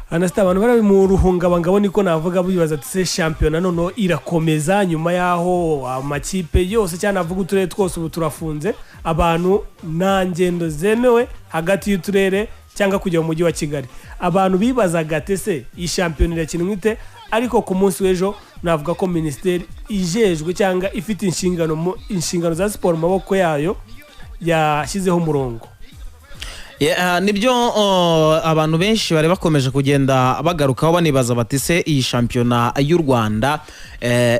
Anasita, abantu bari mu ruhungabangabo, niko navuga, bibaza ati: "Se shampiyona noneho irakomeza nyuma y'aho amakipe yose, cyangwa navuga uturere twose, ubu turafunze, abantu nta ngendo zemewe hagati y'uturere cyangwa kujya mu mujyi wa Kigali?" Abantu bibazaga ati: "Se iyi shampiyona irakinwa ite?" Ariko ku munsi w'ejo navuga ko minisiteri ijejwe cyangwa ifite inshingano za siporo mu maboko yayo yashyizeho umurongo. Yeah, nibyo, abantu benshi bari bakomeje kugenda bagarukaho banibaza bati: "Se iyi shampiyona y'u Rwanda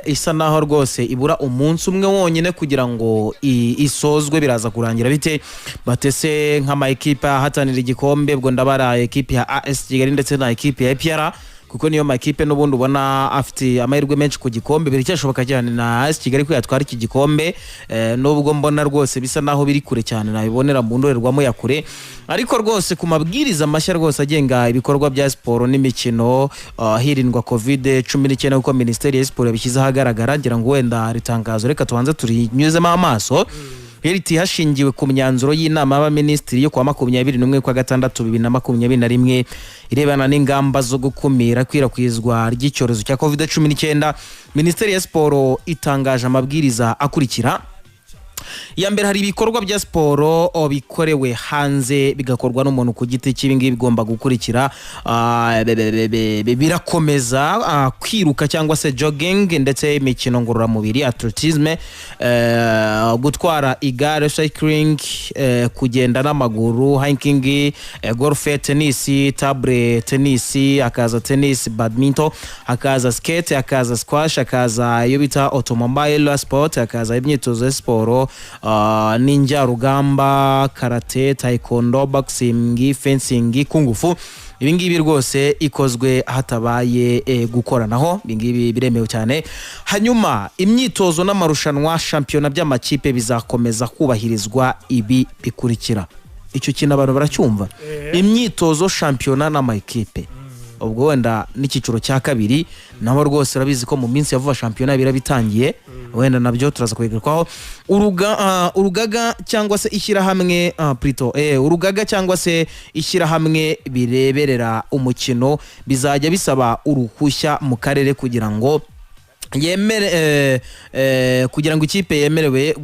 isa naho rwose ibura umunsi umwe wonyine kugira ngo isozwe, biraza kurangira bite?" Batese nk'ama ekipe ahatanira igikombe, ubwo ndabara ekipe ya AS Kigali ndetse na ekipe ya APR, kuko niyo makipe n'ubundi ubona afite amahirwe menshi ku gikombe. Biracyashoboka cyane na AS Kigali ko yatwara iki gikombe, nubwo mbona rwose bisa naho biri kure cyane, nabibonera mu ndorerwamo ya kure. Ariko rwose ku mabwiriza mashya rwose agenga ibikorwa bya siporo n'imikino hirindwa COVID-19, kuko minisiteri ya siporo yabishyize ahagaragara, ngira ngo wenda hari itangazo, reka tubanze turinyuzemo amaso. Riti: "Hashingiwe ku myanzuro y'inama y'abaminisitiri yo kuwa 21 kwa gatandatu 2021 irebana n'ingamba zo gukumira ikwirakwizwa ry'icyorezo cya COVID-19, minisiteri ya siporo itangaje amabwiriza akurikira: Iya mbere, hari ibikorwa bya siporo bikorewe hanze bigakorwa n'umuntu ku giti cye. Ibi ngibi bigomba gukurikira, birakomeza: kwiruka cyangwa se jogging, ndetse imikino ngororamubiri, athlétisme, gutwara igare, cycling, kugenda n'amaguru, hiking, golf, tennis, table tennis, hakaza tennis, badminton, hakaza skate, hakaza squash, hakaza iyo bita automobile sport, hakaza imyitozo ya siporo n'injyarugamba, karate, taekwondo, boxing, fencing, kung fu. Ibi ngibi rwose ikozwe hatabaye gukoranaho, ibi ngibi biremewe cyane. Hanyuma imyitozo n'amarushanwa shampiyona by'amakipe bizakomeza kubahirizwa ibi bikurikira." Icyo kintu abantu baracyumva? Imyitozo, shampiyona n'amakipe, ubwo wenda n'icyiciro cya kabiri nabo rwose urabizi ko mu minsi ya vuba shampiyona bira bitangiye, wenda nabyo turaza kubigarukaho. Urugaga cyangwa se ishyirahamwe, plutôt, urugaga cyangwa se ishyirahamwe bireberera umukino bizajya bisaba uruhushya mu karere kugira ngo yemere kugira ngo ikipe yemerewe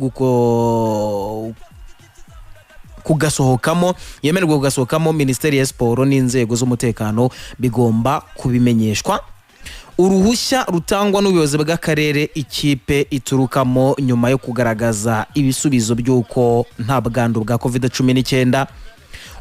kugasohokamo, yemererwa kugasohokamo. Minisiteri ya siporo n'inzego z'umutekano bigomba kubimenyeshwa. Uruhushya rutangwa n'ubuyobozi bw'akarere ikipe iturukamo nyuma yo kugaragaza ibisubizo by'uko nta bwandu bwa COVID-19.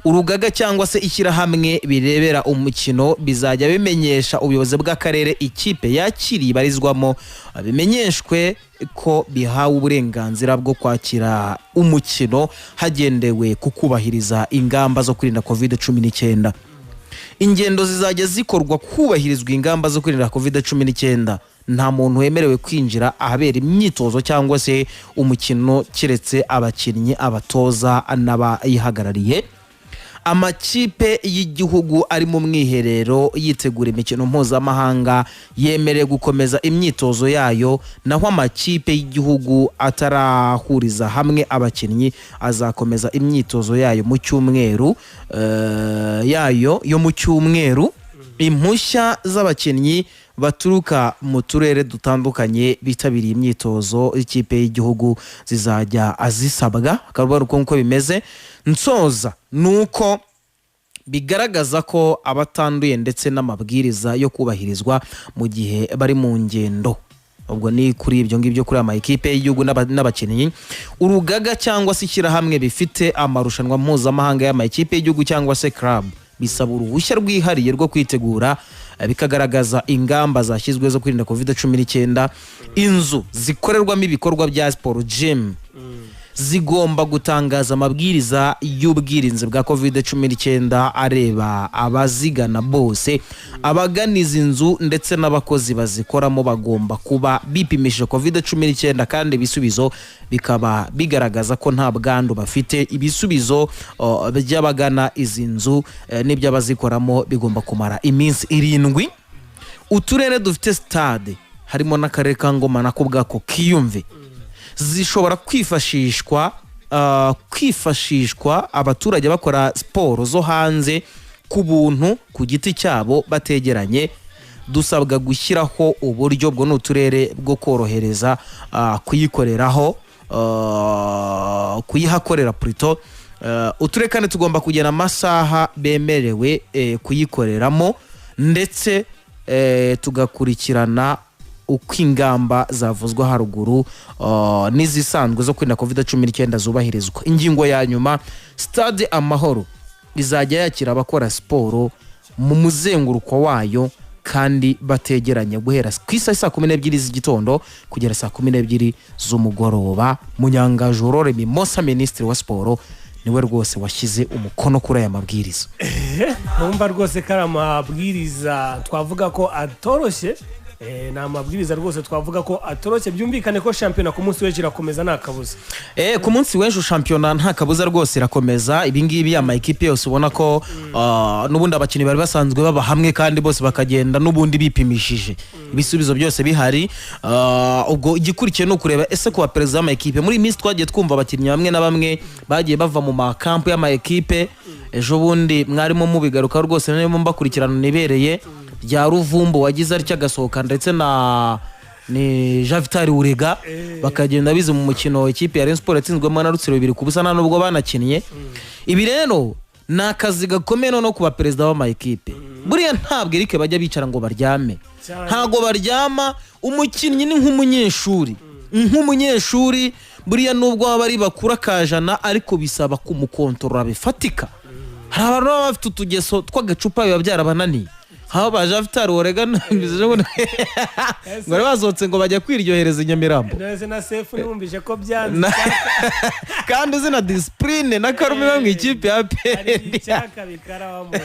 Urugaga cyangwa se ishyirahamwe birebera umukino bizajya bimenyesha ubuyobozi bw'akarere ikipe yakiriye ibarizwamo, bimenyeshwe ko bihawe uburenganzira bwo kwakira umukino hagendewe ku kubahiriza ingamba zo kwirinda COVID-19. Ingendo zizajya zikorwa kubahirizwa ingamba zo kwirinda COVID-19. Nta muntu wemerewe kwinjira ahabera imyitozo cyangwa se umukino keretse abakinnyi, abatoza n'abayihagarariye. Amakipe y'igihugu ari mu mwiherero yitegura imikino mpuzamahanga yemerewe gukomeza imyitozo yayo, naho amakipe y'igihugu atarahuriza hamwe abakinnyi azakomeza imyitozo yayo mu cyumweru, yayo yo mu cyumweru. Impushya z'abakinnyi baturuka mu turere dutandukanye bitabiriye imyitozo y'ikipe y'igihugu zizajya zisabwa." Akaba ari uko nguko bimeze. Nsoza ni uko bigaragaza ko abatanduye ndetse n'amabwiriza yo kubahirizwa mu gihe bari mu ngendo. Ubwo ni kuri ibyo ngibyo, kuri ama ekipe y'igihugu n'abakinnyi. Urugaga cyangwa se ishyirahamwe bifite amarushanwa mpuzamahanga y'ama ekipe y'igihugu cyangwa se club bisaba uruhushya rwihariye rwo kwitegura, bikagaragaza ingamba zashyizwe zo kwirinda COVID-19. Inzu zikorerwamo ibikorwa bya siporo, gym, zigomba gutangaza amabwiriza y'ubwirinzi bwa COVID-19 areba abazigana bose. Abagana izi nzu ndetse n'abakozi bazikoramo bagomba kuba bipimishije COVID-19 kandi ibisubizo bikaba bigaragaza ko nta bwandu bafite. Ibisubizo by'abagana izi nzu n'iby'abazikoramo bigomba kumara iminsi 7. Uturere dufite stade, harimo n'akarere ka Ngoma nako ubwako kiyumve, zishobora kwifashishwa abaturage bakora siporo zo hanze ku buntu ku giti cyabo bategeranye. Dusabwa gushyiraho uburyo, bwo ni uturere, bwo korohereza kuyikoreraho, kuyihakorera plutôt. Uturere kandi tugomba kugena amasaha bemerewe kuyikoreramo, ndetse tugakurikirana uko ingamba zavuzwe haruguru n'izisanzwe zo kwirinda COVID-19 zubahirizwa. Ingingo ya nyuma: Stade Amahoro izajya yakira abakora siporo mu muzenguruko wayo kandi bategeranye, guhera ku isaha saa 12 z'igitondo kugera saa 12 z'umugoroba. Munyangaju Mimosa, Minisitiri wa Siporo, niwe rwose washyize umukono kuri aya mabwiriza. Numva rwose ko ari amabwiriza twavuga ko atoroshye. Ni amabwiriza rwose twavuga ko atoroshye. Byumvikane ko shampiyona ku munsi w'ejo irakomeza nta kabuza. Ku munsi w'ejo shampiyona nta kabuza rwose irakomeza. Ibi ngibi ama ekipe yose ubona ko n'ubundi abakinnyi bari basanzwe baba hamwe kandi bose bakagenda n'ubundi bipimishije, ibisubizo byose bihari. Ubwo igikurikiye ni ukureba ese ku baperezida b'ama ekipe. Muri iyi minsi twagiye twumva abakinnyi bamwe na bamwe bagiye bava mu makampu y'ama ekipe. Ejo bundi mwarimo mubigarukaho rwose, niba mbakurikirana nibereye rya Ruvumbu wagize atya agasohoka, ndetse na ni Javitari Urega, bakagenda bize mu mukino ikipe ya Rayon Sports yatsinzwemo na Rutsiro 2-0, nta nubwo banakinnye. Ibi rero ni akazi gakomeye noneho ku baperezida b'ama ekipe. Buriya ntabwo, Eric, bajya bicara ngo baryame. Cyane. Ntabwo baryama. Umukinnyi ni nk'umunyeshuri. Buriya nubwo baba ari bakuru akajana, ariko bisaba kumukontorora bifatika. Hari abantu baba bafite utugeso tw'agacupa, biba byarabananiye, aho baje afite Orega ngo bari basohotse ngo bajya kwiryohereza i Nyamirambo. Ndetse na Sefu numvise ko byanze. Kandi uzi na discipline na karume iba mu ikipe ya Hari APR. Icyaka bikara wa muntu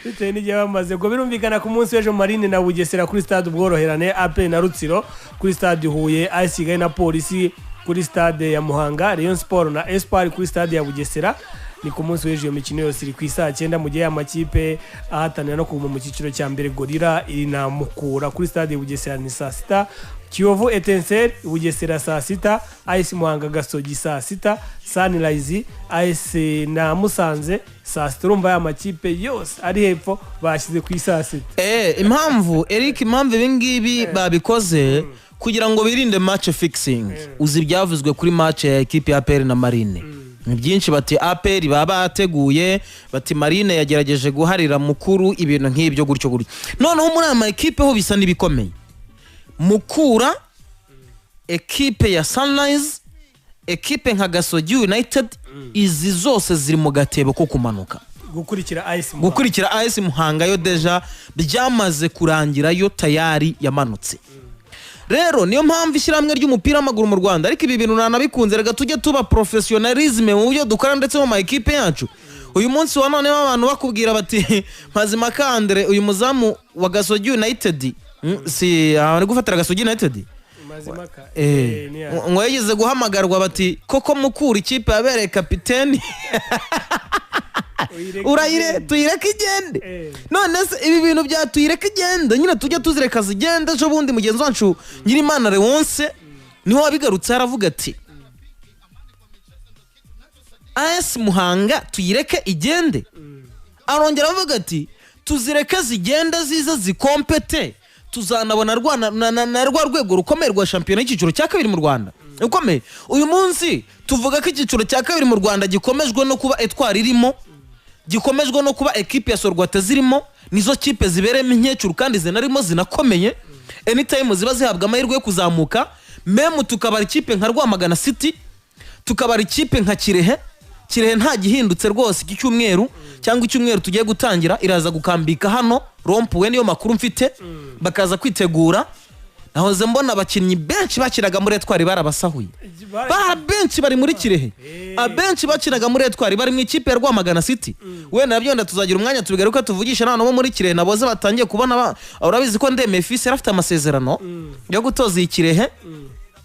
bitewe n'igihe bamaze. Ubwo birumvikana ku munsi w'ejo, Marine na Bugesera kuri Stade Ubworoherane, APR na Rutsiro kuri Stade Huye, AS Kigali na Polisi kuri Stade ya Muhanga, Rayon Sport na Espoir kuri Stade ya Bugesera. Ni ku munsi w'ejo, iyo mikino yose iri ku isaa 9, mu gihe amakipe ahatanira no kuguma mu cyiciro cya mbere, Gorilla iri na Mukura kuri Stade ya Bugesera ni saa 6, Kiyovu Etincelles Bugesera saa 6, AS Muhanga Gasogi saa 6, Sunrise AS na Musanze saa 6. Urumva aya makipe yose ari hepfo bashyize ku isaa 6. Impamvu, Eric, impamvu ibi ngibi babikoze kugira ngo birinde match fixing. Uzi ibyavuzwe kuri match ya ekipe ya APR na Marine ni byinshi. Bati APR baba bateguye, bati Marine yagerageje guharira mukuru, ibintu nk'ibyo gutyo gutyo. Noneho muri aya ma ekipe ho bisa n'ibikomeye: Mukura, ekipe ya Sunrise, ekipe nka Gasogi United, izi zose ziri mu gatebo ko kumanuka. Gukurikira AS Muhanga. Gukurikira AS Muhanga, yo déjà byamaze kurangira, yo tayari yamanutse. Rero niyo mpamvu ishyirahamwe ry'umupira w'amaguru mu Rwanda, ariko ibi bintu nanabikunze, reka tujye tuba professionalisme mu buryo dukora ndetse mu ma ekipe yacu. Uyu munsi wa none abantu bakubwira bati Mazima Andre, uyu muzamu wa Gasogi United, si ari gufatira Gasogi United. Mazimaka. Ngo yigeze guhamagarwa, bati koko Mukura ikipe yabereye kapiteni, urayire tuyireke igende. None se ibi bintu bya tuyireke igende nyine, tujye tuzireka zigende? Ejo bundi mugenzi wacu Nyirimana Leonce niwe wabigarutse, aravuga ati AS Muhanga tuyireke igende. Arongera avuga ati tuzireke zigende, zize zikompete, tuzanabona na rwa rwego rukomeye rwa shampiyona y'icyiciro cya kabiri mu Rwanda ukomeye. Uyu munsi tuvuga ko icyiciro cya kabiri mu Rwanda gikomejwe no kuba Etoile irimo, gikomejwe no kuba ekipe ya Sorwathe zirimo. Nizo kipe zibereyemo inkecuru kandi zinarimo zinakomeye, anytime ziba zihabwa amahirwe yo kuzamuka. Même tukabara ikipe nka Rwamagana City, tukabara ikipe nka Kirehe. Kirehe nta gihindutse rwose, iki cyumweru cyangwa icyumweru tugiye gutangira iraza gukambika hano rond-point, niyo makuru mfite, bakaza kwitegura. Nahoze mbona abakinnyi benshi bakinaga muri Etoile barabasahuye, ba benshi bari muri Kirehe, abenshi bakinaga muri Etoile bari mu ikipe ya Rwamagana City. Wenda nabyo wenda tuzagira umwanya tubigaruka, tuvugishe n'abantu bo muri Kirehe naboze batangiye kubona. Urabizi ko Ndemeye Fils yari afite amasezerano yo gutoza iyi Kirehe,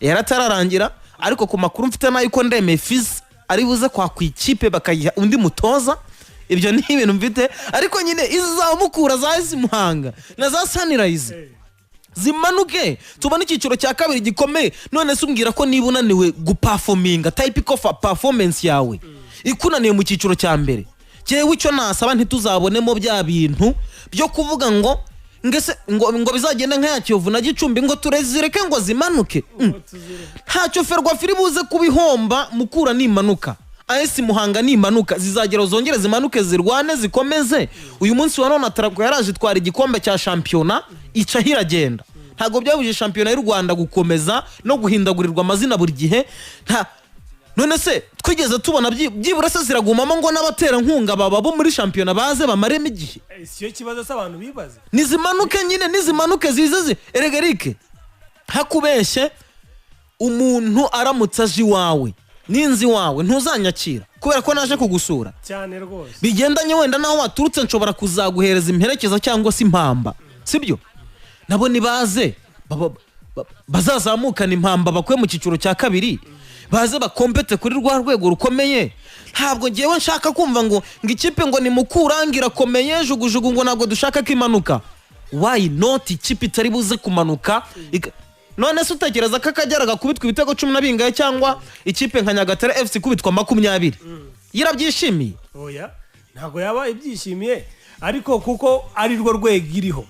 yari atararangira, ariko ku makuru mfite nayo ko Ndemeye Fils ari buze kwakwa ikipe bakayiha undi mutoza. Ibyo ni ibintu mfite, ariko nyine izi za Mukura, za AS Muhanga na za Sunrise zimanuke, tubone icyiciro cya kabiri gikomeye. None se umbwira ko niba unaniwe guperforminga, type of performance yawe Ikunaniye mu cyiciro cya mbere, jyewe icyo nasaba, ntituzabonemo bya bintu byo kuvuga ngo ngese ngo bizagende nka ya Kiyovu na Gicumbi, ngo turezireke ngo zimanuke. Ntacyo Ferwafa iri buze kubihomba. Mukura nimanuka, AS Muhanga nimanuka, zizagera zongere zimanuke, zirwane, zikomeze. Uyu munsi wa none Atraco yaraje itwara igikombe cya shampiyona, icaho iragenda. Ntabwo byabujije shampiyona y'u Rwanda gukomeza no guhindagurirwa amazina buri gihe. Nta none se twigeze tubona byibura se ziragumamo ngo n'abaterankunga baba bo muri shampiyona baze bamaremo igihe? Si cyo kibazo se abantu bibaza? Nizimanuke nyine, nizimanuke zize erega Eric, hakubeshye, umuntu aramutse aje iwawe n'inzu iwawe, ntuzanyakira kubera ko naje kugusura? Cyane rwose. Bigendanye wenda n'aho waturutse, nshobora kuzaguhereza imperekeza cyangwa se impamba, sibyo? Nabo nibaze bazazamukana impamba bakuye mu cyiciro cya kabiri, baze bakompete kuri rwa rwego rukomeye. Ntabwo ngewe nshaka kumva ngo ikipe ngo ni Mukura ngo irakomeye jugujugu, ngo ntabwo dushaka ko imanuka. Why not? Ikipe itari buze kumanuka none se utekereza ko Akagera gakubitwa ibitego cumi na bingahe, cyangwa ikipe nka Nyagatare FC ikubitwa 20, yarabyishimiye? Oya, ntabwo yaba ibyishimiye, ariko kuko ari rwo rwego iriho,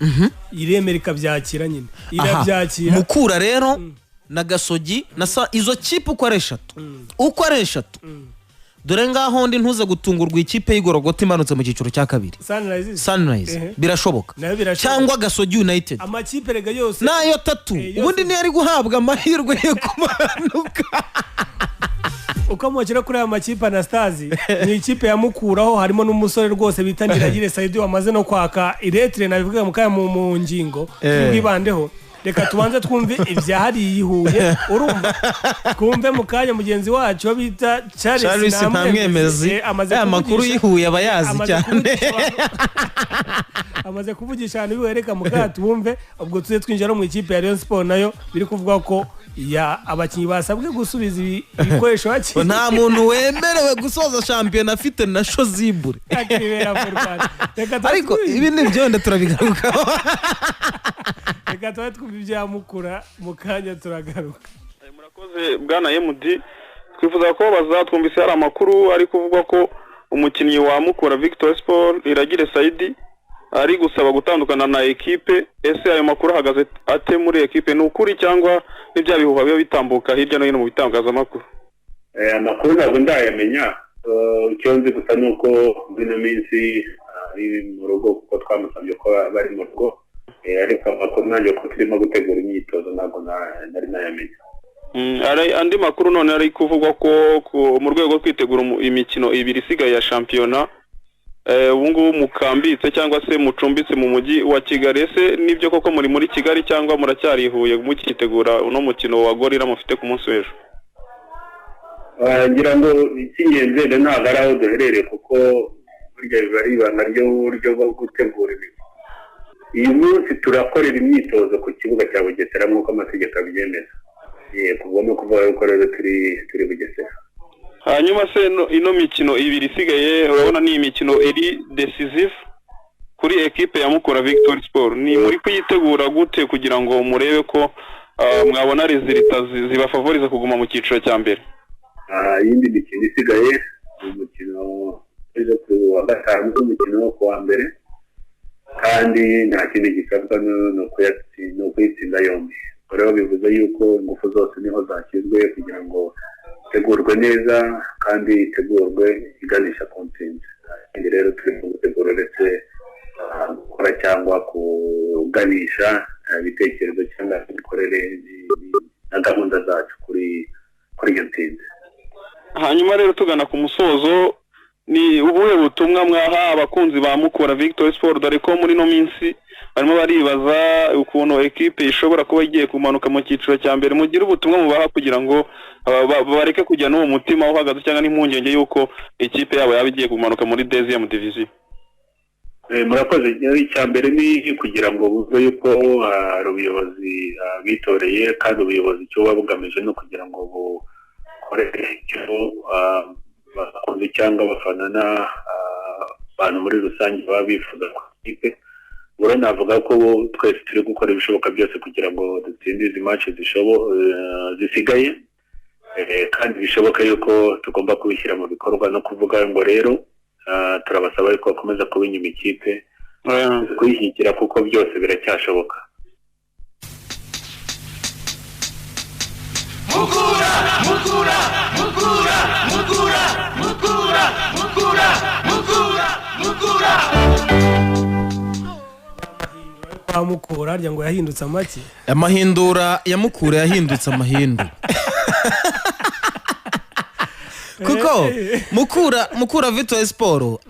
iremera ikabyakira nyine. Aha, irabyakira. Mukura rero na Gasogi na sa, izo kipe uko ari eshatu, uko ari eshatu, dore ngaho ndi, ntuze gutungurwa ikipe y'Igorogota imanutse mu cyiciro cya kabiri. Sunrise. Sunrise. Birashoboka. Nayo birashoboka. Cyangwa Gasogi United. Amakipe rega yose Nayo tatu. Yose. Ubundi niyo ari guhabwa amahirwe yo kumanuka. Uko mukira kuri aya makipe, Anastasi, ni ikipe ya Mukuraho, harimo n'umusore rwose bita Niragire Saidi wamaze no kwaka iretire, nabivuga mu kanya mu ngingo twibandeho. Reka tubanze twumve ibyahariye i Huye, urumva, twumve mu kanya mugenzi wacu wo bita Charles Charles Ntamwemezi. Amaze Aya makuru kuvugisha- y'i Huye aba yazi amaze cyane. Amaze kuvugisha ahantu biwereka mu kato, twumve. Ubwo tuze twinjira no mu ikipe ya Rayon Sport, nayo biri kuvuga ko ya abakinnyi basabwe gusubiza ibikoresho hakiri Nta muntu wemerewe gusoza shampiyona afite na chasuble. Akibera mu Rwanda. Reka tuba Ariko ibi ni byo, wenda turabigarukaho. Reka tuba twumva ibya Mukura, mu kanya turagaruka. Murakoze bwana MD. Twifuza ko bazatwumvise, hari amakuru ari kuvuga ko umukinnyi wa Mukura Victory Sport, Iragire Saidi, ari gusaba gutandukana na ekipe. Ese ayo makuru ahagaze ate muri ekipe? Ni ukuri cyangwa ni bya bihuha biba bitambuka hirya no hino mu bitangazamakuru? Amakuru ntabwo ndayamenya. Icyo nzi gusa ni uko muri ino minsi ari mu rugo, kuko twamusabye ko bari mu rugo. Ariko amakuru nanjye ko turimo gutegura imyitozo, ntabwo nari nayamenya. Hari andi makuru none ari kuvugwa ko mu rwego rwo kwitegura imikino ibiri isigaye ya shampiyona, ubu ngubu mukambitse cyangwa se mucumbitse mu mujyi wa Kigali. Ese nibyo koko muri Kigali cyangwa muracyari i Huye mukitegura uno mukino wa Gorilla mufite ku munsi w'ejo? Ngira ngo icy'ingenzi wenda ntabwo ari aho duherereye, kuko burya biba ari ibanga ry'uburyo bwo gutegura ibintu. Uyu munsi turakorera imyitozo ku kibuga cya Bugesera nk'uko amategeko abyemeza. Yego, ubwo ni ukuvuga yuko rero turi Bugesera. Hanyuma se ino mikino ibiri isigaye, urabona ni imikino iri decisive kuri ekipe ya Mukura Victory Sport. Ni muri kuyitegura gute kugira ngo murebe ko mwabona résultats zibafavoriza kuguma mu cyiciro cya mbere? Iyindi mikino isigaye ni umukino ejo ku wa gatanu n'umukino wo ku wa mbere, kandi nta kindi gisabwa, ni ukuyitsinda yombi. Ubwo rero bivuze yuko ingufu zose niho zashyizwe kugira ngo itegurwe neza kandi itegurwe iganisha ku ntsinzi. Nta kindi rero turimo gutegura uretse gukora cyangwa kuganisha ibitekerezo cyangwa imikorere na gahunda zacu kuri iyo ntsinzi. Hanyuma rero tugana ku musozo, ni ubuhe butumwa mwaha abakunzi ba Mukura Victory Sport, dore ko muri ino minsi barimo baribaza ukuntu ekipe ishobora kuba igiye kumanuka mu cyiciro cya mbere? Mugire ubutumwa mubaha kugira ngo bareke kujya n'uwo mutima uhagaze cyangwa n'impungenge y'uko ikipe yabo yaba igiye kumanuka muri deuxième division. Murakoze. Icya mbere ni kugira ngo bumve yuko hari ubuyobozi bitoreye, kandi ubuyobozi icyo buba bugamije ni ukugira ngo bukore icyo abakunzi cyangwa abafana n'abantu muri rusange baba bifuza ku ikipe. Ubwo rero navuga ko twese turi gukora ibishoboka byose kugira ngo dutsinde izi match zisigaye. Kandi bishoboka yuko tugomba kubishyira mu bikorwa no kuvuga ngo rero turabasaba yuko bakomeza kuba inyuma ikipe, kuyishyigikira, kuko byose biracyashoboka. Kwa Mukura harya ngo yahindutse amaki? Amahindura ya Mukura yahindutse amahindu, kuko Mukura Victory Sport,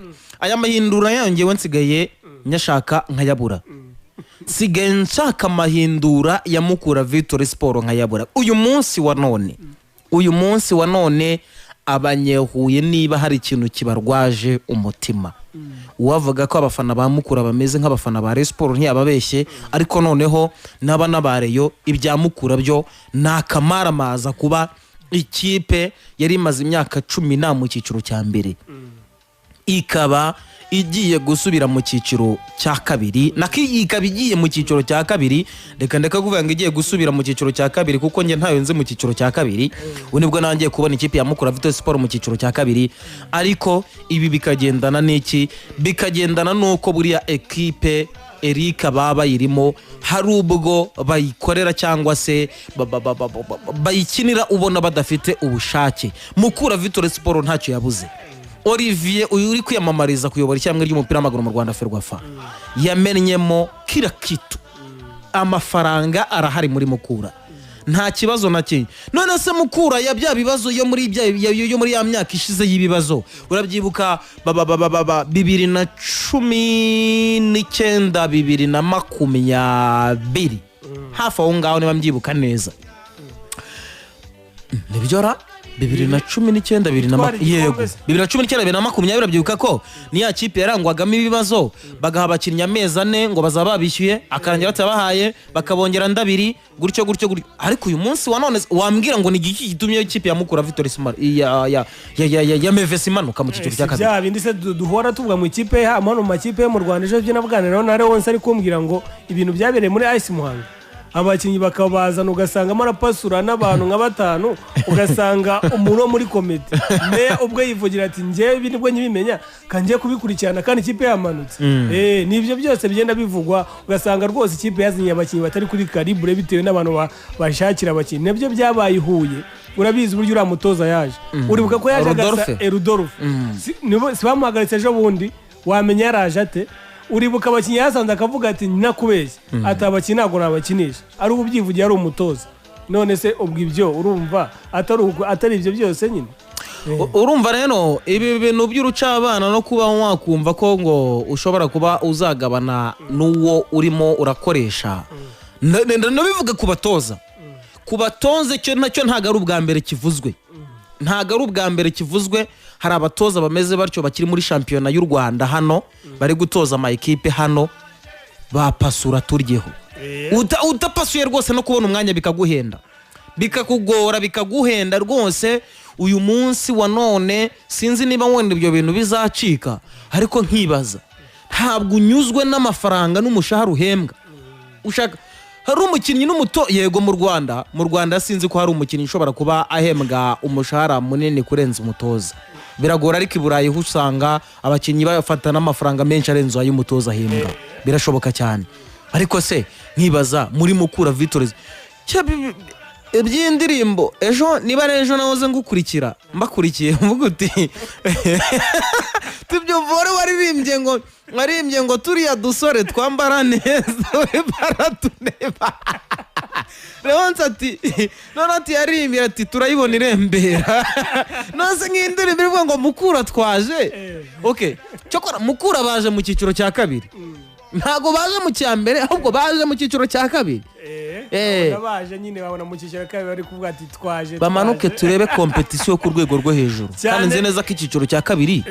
aya mahindura yangewe nsigaye nyashaka nkayabura. Nsigaye nshaka amahindura ya Mukura Victory Sport nkayabura. Uyu munsi wa none Abanyehuye, niba hari ikintu kibarwaje umutima, uwavuga ko abafana ba Mukura bameze nk'abafana ba Rayon Sport ntiyababeshye. Ariko noneho n'aba n'aba Rayon, ibya Mukura byo ni akamaramaza, kuba ikipe yari imaze imyaka 10 mu cyiciro cya mbere ikaba igiye gusubira mu cyiciro cya kabiri, nako ikaba igiye mu cyiciro cya kabiri. Reka ndeka kuvuga ngo igiye gusubira mu cyiciro cya kabiri, kuko njye ntayo nzi mu cyiciro cya kabiri. Ubu nibwo nangiye kubona ikipe ya Mukura Victory Sport mu cyiciro cya kabiri. Ariko ibi bikagendana n'iki? Bikagendana n'uko buriya ekipe, Eric, baba bayirimo hari ubwo bayikorera cyangwa se bayikinira ubona badafite ubushake. Mukura Victory Sport ntacyo yabuze. Olivier, uyu uri kwiyamamariza kuyobora ishyirahamwe ry'umupira w'amaguru mu Rwanda, FERWAFA, yamennyemo kila kitu. Amafaranga arahari muri Mukura, nta kibazo na kimwe. None se Mukura ya bya bibazo yo muri ya myaka ishize y'ibibazo, urabyibuka, ba 2019, 2020, hafi aho ngaho, niba mbyibuka neza, nibyo ra, 2019, bibiri na Itwara igikombe yego. Se. 2019, 2020, urabyibuka ko ni ya kipe yarangwagamo ibibazo, bagaha abakinnyi amezi 4 ngo bazaba babishyuye, akarangira batabahaye, bakabongera andi abiri, gutyo gutyo gutyo. Ariko uyu munsi wa none wambwira ngo ni igiki gitumye ikipe ya Mukura Victory Smart ya Mevesi imanuka mu cyiciro cya Si kabiri? Bya bindi se duhora tuvuga mu ikipe hano mu makipe yo mu Rwanda? Ejo byo nabuganiraho na Leonce, ari kumbwira ngo ibintu byabereye muri AS Muhanga, abakinnyi bakabazana, ugasangamo arapasura n'abantu nka batanu, ugasanga umuntu wo muri komite meya ubwo yivugira ati: "Njyewe ibi nibwo nkibimenya, kangiye kubikurikirana kandi ikipe yamanutse." Nibyo byose bigenda bivugwa, ugasanga rwose ikipe yazinye abakinnyi batari kuri calibre bitewe n'abantu bashakira abakinnyi. Nabyo byabaye i Huye, urabizi uburyo uriya mutoza yaje, uribuka ko yaje agasa Rodolphe. Rudolphe. Si bamuhagaritse ejo bundi, wamenya yaraje ate? Uribuka abakinnyi yasanze, akavuga ati: "Nakubeshye," ati: "Abakinnyi ntabwo nabakinisha." Ari ubyivugiye, ari umutoza. None se ubwo ibyo urumva atari ibyo byose nyine? Urumva rero ibi bintu by'urucabana no kuba wakumva ko ngo ushobora kuba uzagabana n'uwo urimo urakoresha. Ndabivuga ku batoza, ku batoza icyo nacyo ntabwo ari ubwa mbere kivuzwe, ntabwo ari ubwa mbere kivuzwe. Hari abatoza bameze batyo bakiri muri shampiyona y'u Rwanda hano, bari gutoza ama ekipe hano, bapasura turyeho. Udapasuye rwose no kubona umwanya bikaguhenda, bikakugora, bikaguhenda rwose. Uyu munsi wa none sinzi niba wenda ibyo bintu bizacika, ariko nkibaza, ntabwo unyuzwe n'amafaranga n'umushahara uhembwa, ushaka hari umukinnyi n'umuto. Yego, mu Rwanda sinzi ko hari umukinnyi ushobora kuba ahembwa umushahara munini kurenza umutoza, biragora. Ariko i Burayi ho usanga abakinnyi bafata n'amafaranga menshi arenze ay'umutoza ahembwa, birashoboka cyane. Ariko se nkibaza muri Mukura Victory, iby'indirimbo ejo, niba ari ejo nahoze ngukurikira, mbakurikiye, mvuga uti tubyumva, wari waririmbye ngo turiya dusore twambara neza baratuneba. Leonce ati none, ati yaririmbye ati turayibona irembera. None nk'indirimbo ivuga ngo Mukura twaje, okay, cyokora Mukura baje mu cyiciro cya kabiri, ntabwo baje mu cya mbere, ahubwo baje mu cyiciro cya kabiri. Babona baje nyine, babona mu cyiciro kabiri bari kuvuga ati twaje. Bamanuke. Twaje. Turebe compétition ku rwego rwo hejuru. Cyane. Kandi nzi neza ko icyiciro cya kabiri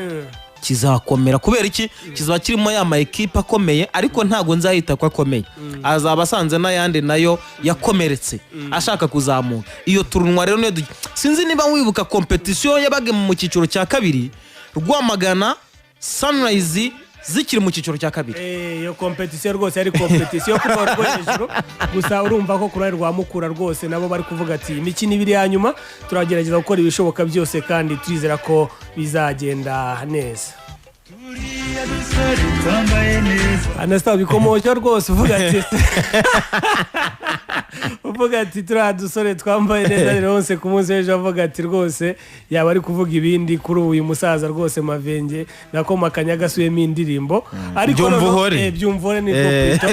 kizakomera. Kubera iki? Kizaba kirimo ya ma ekipe akomeye, ariko ntabwo nzahita ko akomeye, azaba asanze n'ayandi nayo yakomeretse ashaka kuzamuka. Iyo tournoi rero niyo sinzi niba wibuka compétition yabaga mu cyiciro cya kabiri: Rwamagana, Sunrise, Zikiri mu cyiciro cya kabiri. Iyo compétition rwose yari compétition ku rwego rwo hejuru. Gusa urumva ko ku ruhande rwa Mukura rwose nabo bari kuvuga ati imikino ibiri ya nyuma turagerageza gukora ibishoboka byose, kandi turizera ko bizagenda neza. Anasita bikomoshyo rwose, uvuga ati turiya dusore twambaye neza rwose. Ku munsi w'ejo avuga ati rwose yaba ari kuvuga ibindi. Kuri ubu uyu musaza rwose Mavenge nako Makanyaga asubiyemo indirimbo, ariko Byumva noneho- uhore. Byumva uhore niko kwita.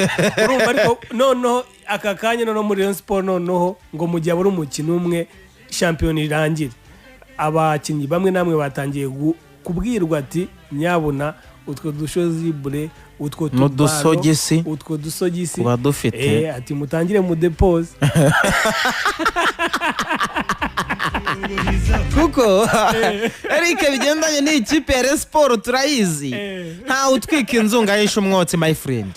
Urumva, ariko noneho aka kanya noneho muri Rayon Sport, noneho ngo mu gihe abura umukino umwe shampiyona irangire, abakinnyi bamwe namwe batangiye kubwirwa ati nyabuna utwo dushozibure, utwo tubaro, N'udusogisi. utwo dusogisi Kuba dufite. Ati mutangire mudepose. Kuko Eric, bigendanye n'iyi kipe ya Rayon Sport turayizi, ntawe utwika inzu ngo ahishe umwotsi, my friend.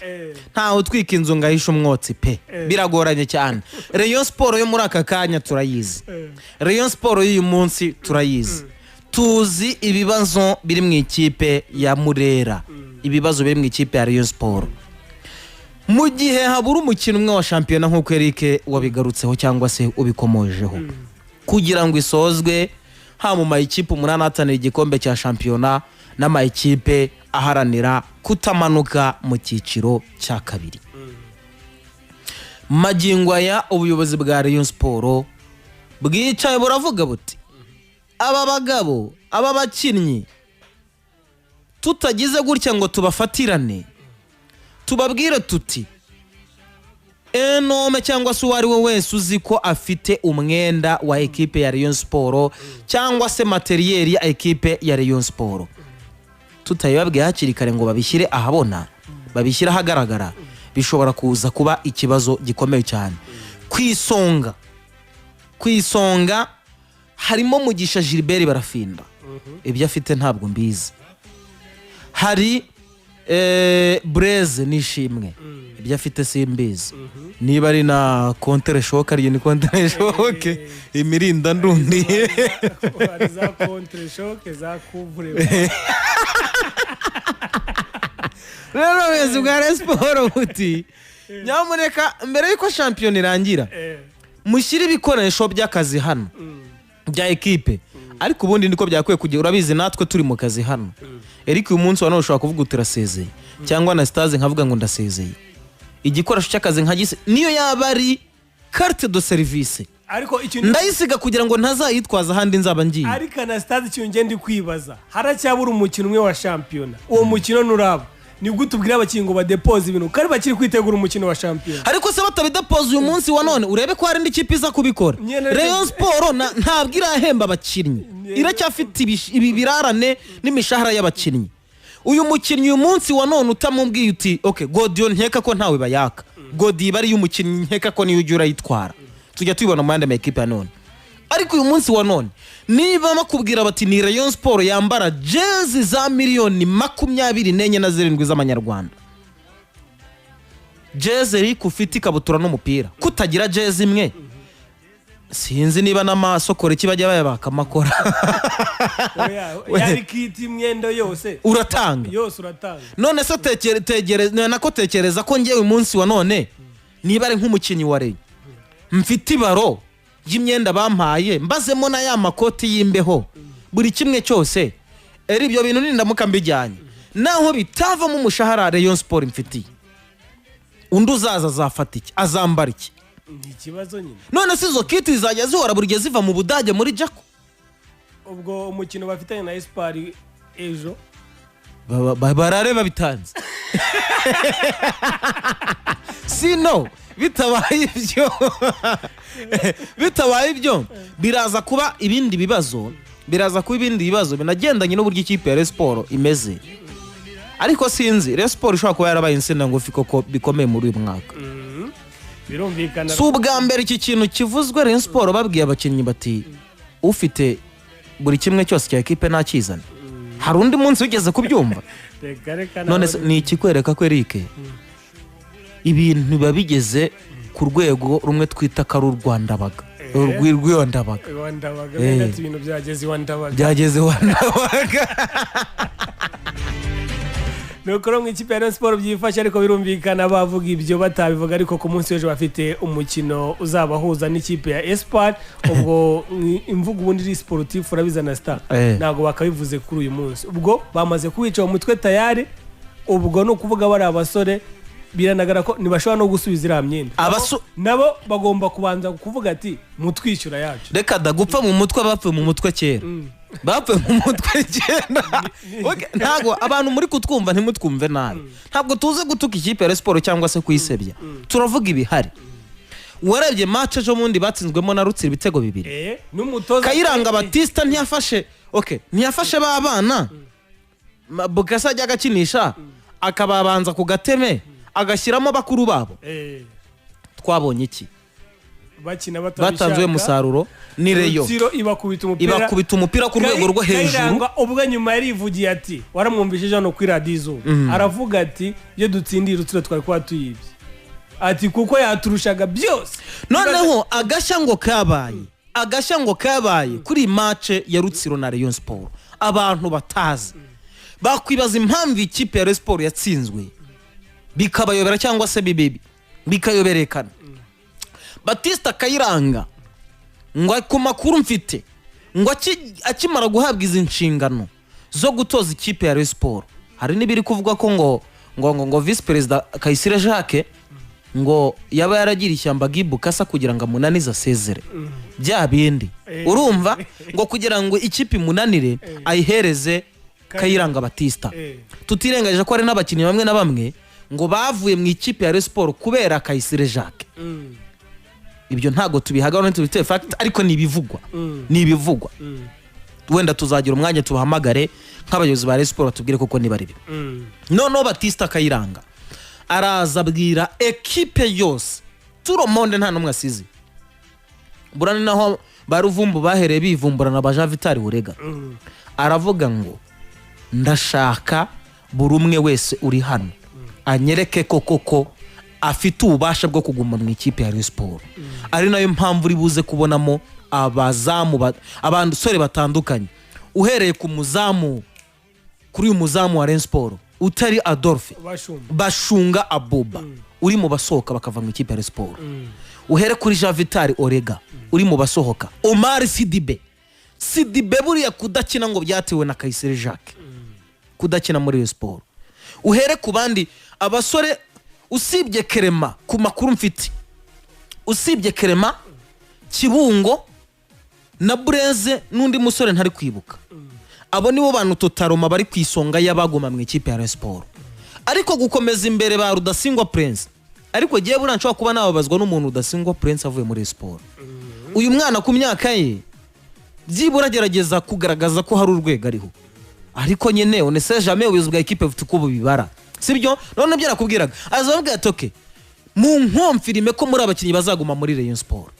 Ntawe utwika inzu ngo ahishe umwotsi pe, biragoranye cyane. Rayon Sport yo muri aka kanya turayizi, Rayon Sport y'uyu munsi turayizi. Tuzi ibibazo biri mu ikipe ya Murera, ibibazo biri mu ikipe ya Rayon Sport mu gihe habura umukino umwe wa shampiyona, nk'uko Eric wabigarutseho cyangwa se ubikomojeho, kugira ngo isozwe, haba mu mayikipe umunani ahatanira igikombe cya shampiyona n'amayikipe aharanira kutamanuka mu cyiciro cya kabiri. Magingo aya ubuyobozi bwa Rayon Sport bwicaye buravuga buti aba bagabo, aba bakinnyi, tutagize gutya ngo tubafatirane, tubabwire tuti enome cyangwa se uwo ari we wese uzi ko afite umwenda wa ekipe ya Rayon Sport cyangwa se matériel ya ekipe ya Rayon Sport, tutayibabwiye hakiri kare ngo babishyire ahabona, babishyire ahagaragara, bishobora kuza kuba ikibazo gikomeye cyane. Ku isonga harimo Mugisha Gilbert Barafinda, ibyo afite ntabwo mbizi. Hari Bureze Nishimwe, ibyo afite simbizi, niba ari na contre-choc, ariyo ni contre-choc imirinda ndundi. Hari za contre-choc, za kuvure. Rero ubuyobozi bwa Rayon Sport buti nyamuneka mbere y'uko shampiyona irangira, mushyire ibikoresho by'akazi hano bya ekipe. Ariko ubundi niko byakwiye kugira. Urabizi natwe turi mu kazi hano, Eric, uyu munsi wa none ushobora kuvuga uti urasezeye, cyangwa na sitaze nkavuga ngo ndasezeye, igikoresho cy'akazi nkagise, niyo yaba ari carte de service, Ariko ikintu ndayisiga kugira ngo ntazayitwaza ahandi nzaba ngiye. Ariko Anastase, ikintu ngenda kwibaza, haracyabura umukino umwe wa shampiyona. Uwo mukino nuraba, nibwo tubwira abakinnyi ngo badepoze ibintu kandi bakiri kwitegura umukino wa shampiyona? Ariko se batabidepoza uyu munsi wa none, urebe ko hari indi kipe iza kubikora. Nyene. Rayon Sport ntabwo irahemba abakinnyi, iracyafite ibi birarane n'imishahara y'abakinnyi. Uyu mukinnyi uyu munsi wa none utamubwiye uti ok, godiyo nkeka ko ntawe bayaka, godiyo iba ari iy'umukinnyi, nkeka ko niyo ujya urayitwara, tujya tubibona mu yandi makipe ya none. Ariko uyu munsi wa none niba bakubwira bati ni Rayon Sport yambara jezi za miliyoni 27 z'amanyarwanda, jezi ariko ufite ikabutura n'umupira, kutagira jezi imwe, sinzi niba n'amasokora iki bajya bayabaka amakora. Oya, yari kiti imyenda yose Uratanga. Yose uratanga. None se nako tekereza ko ngewe uyu munsi wa none niba ari nk'umukinnyi wa Rayon mfite ibaro y'imyenda bampaye, mbazemo na ya makoti y'imbeho, buri kimwe cyose eri, ibyo bintu nindamuka mbijyanye naho bitavamo umushahara Rayon Sport mfitiye, undi uzaza azafata iki, azambara iki? Ni ikibazo nyine. None se izo kit zizajya zihora buri gihe ziva mu Budage muri Jako? Ubwo umukino bafitanye na Espoir ejo. Barare babitanze, sino bitabaye ibyo biraza kuba ibindi bibazo, biraza kuba ibindi bibazo binagendanye n'uburyo ikipe ya Rayon Sport imeze. Ariko sinzi, Rayon Sport ishobora kuba yarabaye insina ngufi koko bikomeye muri uyu mwaka. Birumvikana. Si ubwa mbere iki kintu kivuzwe. Rayon Sport babwiye abakinnyi bati ufite buri kimwe cyose cya ekipe ntakizane. Hari undi munsi wigeze kubyumva? Reka reka. None se ni ikikwereka ko Eric ibintu biba bigeze ku rwego rumwe twita ko ari urwandabaga, urw'iwandabaga. Iwandabaga. Ati ibintu byageze iwandabaga. Byageze iwandabaga. Ni uko mu ikipe ya Rayon Sport byifashe, ariko birumvikana bavuga ibyo batabivuga, ariko ku munsi w'ejo bafite umukino uzabahuza n'ikipe ya Espoir. Ubwo imvugo ubundi iri sportif, urabizana star, ntabwo bakabivuze kuri uyu munsi. Ubwo bamaze kuwica mu mutwe tayari. Ubwo ni ukuvuga bari abasore, biranagara ko ntibashobora no gusubiza iriya myenda. Nabo bagomba kubanza kuvuga ati: "Mutwishyura yacu." Reka da, gupfa mu mutwe, bapfuye mu mutwe kera, bapfuye mu mutwe kera. Okay, ntabwo abantu muri kutwumva, ntimutwumve nabi, ntabwo tuzi gutuka ikipe ya Rayon Sport cyangwa se kuyisebya, turavuga ibihari. Warebye match ejo bundi batsinzwemo na Rutsiro ibitego 2? N'umutoza Kayiranga Batista ntiyafashe, okay, ntiyafashe ba bana Bukasa ajya agakinisha, akababanza ku gateme, agashyiramo bakuru babo. Twabonye iki? Bakina batanze batabishaka. Umusaruro ni Rayon. Rutsiro ibakubita umupira. Ibakubita umupira ku rwego rwo hejuru. Kayiranga ubwo nyuma yarivugiye ati, waramwumvishije hano kuri Radiyo Izuba, aravuga ati: "Iyo dutsindiye Rutsiro twari kuba tuyibye," ati kuko yaturushaga byose. Noneho agashya ngo kabaye kuri match ya Rutsiro na Rayon Sport, abantu batazi bakwibaza impamvu ikipe ya Rayon Sport yatsinzwe bikabayobera, cyangwa se bibi bikayoberekana. Batista Kayiranga ngo ku makuru mfite ngo akimara guhabwa izi nshingano zo gutoza ikipe ya Rayon Sport, hari n'ibiri kuvuga ko ngo visi perezida Kayisire Jacques ngo yaba yaragira ishyamba Guy Bukasa kugira ngo amunanize asezere, bya bindi. Urumva ngo kugira ngo ikipe imunanire ayihereze Kayiranga Batista. Tutirengagije ko hari n'abakinnyi bamwe na bamwe ngo bavuye mu ikipe ya Rayon Sport kubera Kayisire Jacques. Ibyo ntabwo tubihagaho, ntitubifite fact, ariko ni ibivugwa. Ni ibivugwa. Wenda tuzagira umwanya tubahamagare nk'abayobozi ba Rayon Sport batubwire koko niba ari byo. Noneho Batista Kayiranga araza abwira ekipe yose turomonde, nta n'umwe asize. Burana naho ba Ruvumbu bahereye bivumburana ba Jean Vital Urega. Aravuga ngo: "Ndashaka buri umwe wese uri hano anyereke ko koko afite ububasha bwo kuguma mu ikipe ya Rayon Sport." Ari nayo mpamvu uri buze kubonamo abazamu abasore batandukanye, uhereye ku muzamu, kuri uyu muzamu wa Rayon Sport utari Adolphe, Bashumba. Bashunga Abuba uri mu basohoka bakava mu ikipe ya Rayon Sport, uhere kuri Jean Vital Orega uri mu basohoka, Omar Sidibe. Sidibe buriya kudakina ngo byatewe na Kayisire Jacques, kudakina muri Rayon Sport. Uhere ku bandi abasore, usibye Kerema, ku makuru mfite, usibye Kerema, Kibungo na Bureze n'undi musore ntari kwibuka, abo nibo bantu totaroma bari ku isonga y'abaguma mu ikipe ya Rayon Sport. Ariko gukomeza imbere ba Rudasingwa Prince, ariko giye buriya nshobora kuba nababazwa n'umuntu Rudasingwa Prince avuye muri Rayon Sport. Uyu mwana ku myaka ye byibura agerageza kugaragaza ko hari urwego ariho, ariko nyine on sait jamais, ubuyobozi bwa ekipe bufite uko bubibara, sibyo? None ibyo nakubwiraga, aza avuga ati: "Okay, mu nkomfirime ko muri abakinnyi bazaguma muri Rayon Sport."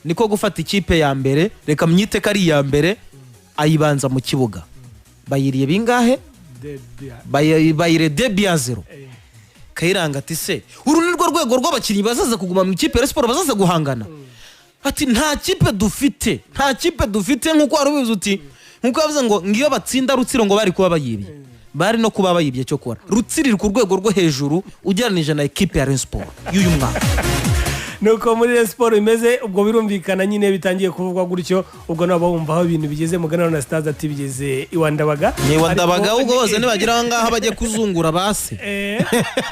Niko gufata ikipe ya mbere, reka myite ko ari iya mbere, ayibanza mu kibuga. Bayiriye bingahe? Bayire 2-0. Kayiranga ati: "Se uru ni rwo rwego rw'abakinnyi bazaza kuguma mu ikipe ya Rayon Sport, bazaza guhangana?" Ati: "Nta kipe dufite, nta kipe dufite." Nk'uko wari ubivuze uti, nk'uko yavuze ngo ngiyo batsinda Rutsiro ngo bari kuba bayibye, bari no kuba bayibye. Cyo kora Rutsiro iri ku rwego rwo hejuru ugereranije na ekipe ya Rayon Sport y'uyu mwaka. Nuko muri Rayon Sport bimeze. Ubwo birumvikana nyine bitangiye kuvugwa gutyo, ubwo nabo bumva aho ibintu bigeze. Mugana na Stade ati bigeze iwa Ndabaga. Niba Ndabaga, ahubwo bose nibagera aho ngaho bajye kuzungura basi.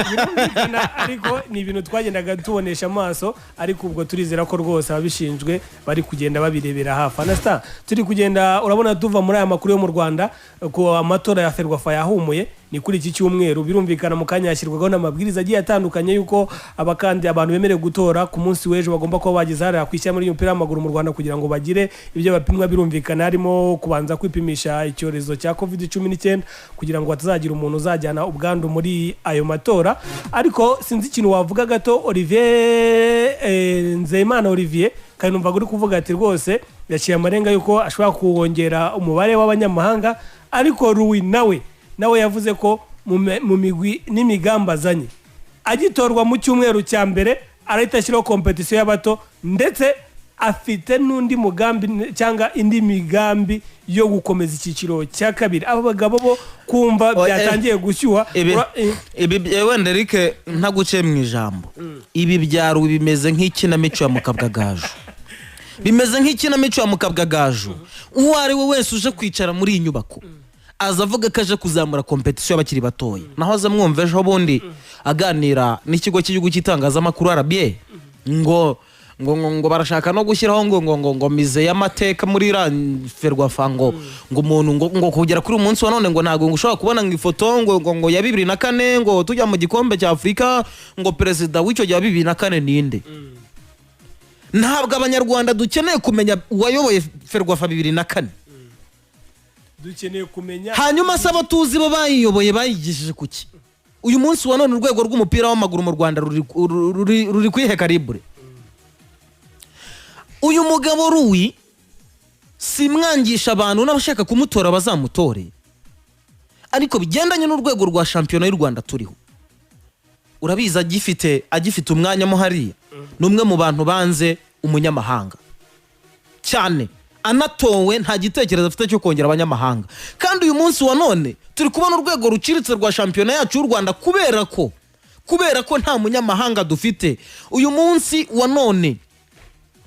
Birumvikana, ariko ni ibintu twagendaga tubonesha amaso, ariko ubwo turizera ko rwose ababishinzwe bari kugenda babirebera hafi. Anasta, turi kugenda, urabona tuva muri aya makuru yo mu Rwanda ku amatora ya Ferwafa yahumuye, ni kuri iki cyumweru. Birumvikana mu kanya hashyirwagaho n'amabwiriza agiye atandukanye y'uko abakandi abantu bemerewe gutora ku munsi w'ejo bagomba kuba bageze hariya ku ishyirahamwe ry'umupira w'amaguru mu Rwanda kugira ngo bagire ibyo bapimwa. Birumvikana harimo kubanza kwipimisha icyorezo cya COVID-19 kugira ngo hatazagira umuntu uzajyana ubwandu muri ayo matora. Ariko sinzi ikintu wavuga gato, Olivier Nzeyimana Olivier, kandi numvaga uri kuvuga ati rwose yaciye amarenga yuko ashobora kuwongera umubare w'abanyamahanga, ariko Louis nawe yavuze ko mu migwi n'imigambi azanye agitorwa mu cyumweru cya mbere arahita ashyiraho compétition y'abato ndetse Afite n'undi mugambi cyangwa indi migambi yo gukomeza icyiciro cya kabiri. Aba bagabo bo kumva Oh, byatangiye gushyuha. Ibi ibi wenda Eric, ntaguciye mu ijambo, ibi byaro bimeze nk'ikinamico ya Mukabwagaju, bimeze nk'ikinamico ya Mukabwagaju. Uwo ari we wese uje kwicara muri iyi nyubako aza avuga ko aje kuzamura compétition y'abakiri batoya. Naho aza mwumva ejo bundi aganira n'ikigo cy'igihugu cy'itangazamakuru RBA, ngo barashaka no gushyiraho ngo musée y'amateka muri iriya Ferwafa, ngo umuntu ngo kugera kuri uyu munsi wa none ngo ntabwo ngo ushobora kubona ngo ifoto ngo ya 2004 ngo tujya mu gikombe cya Afurika, ngo perezida w'icyo gihe wa 2004 ninde. Ntabwo Abanyarwanda dukeneye kumenya uwayoboye Ferwafa 2004. Dukeneye kumenya Hanyuma se abo tuzi bo bayiyoboye bayigishije kuki? Uyu munsi wa none urwego rw'umupira w'amaguru mu Rwanda ruri kwihe calibre? Uyu mugabo Ruwi, simwangisha abantu, n'abashaka kumutora bazamutore, ariko bigendanye n'urwego rwa shampiyona y'u Rwanda turiho, urabizi, agifite umwanya mo hariya, ni umwe mu bantu banze umunyamahanga cyane. Anatowe nta gitekerezo afite cyo kongera abanyamahanga, kandi uyu munsi wa none turi kubona urwego ruciriritse rwa shampiyona yacu y'u Rwanda kubera ko nta munyamahanga dufite. Uyu munsi wa none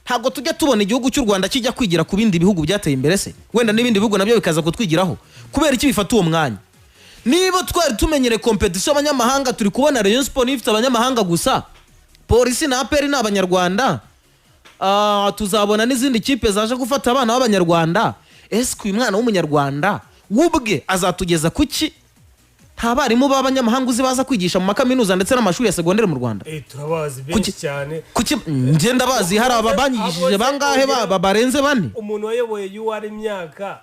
ntabwo tujya tubona igihugu cy'u Rwanda kijya kwigira ku bindi bihugu byateye imbere se, wenda n'ibindi bihugu nabyo bikaza kutwigiraho? Kubera iki bifata uwo mwanya niba twari tumenyere compétition y'abanyamahanga? Turi kubona Rayon Sport ifite abanyamahanga gusa, Polisi na APR ni Abanyarwanda. Tuzabona n'izindi kipe zaje gufata abana b'Abanyarwanda. Ese uyu mwana w'Umunyarwanda wubwe azatugeza kuki? Nta barimu b'abanyamahanga uzi baza kwigisha mu makaminuza ndetse n'amashuri ya segonderi mu Rwanda? Turabazi benshi Kuki- cyane. Kuki ngenda bazi hari aba banyigishije bangahe barenze bane? Umuntu wayoboye UR imyaka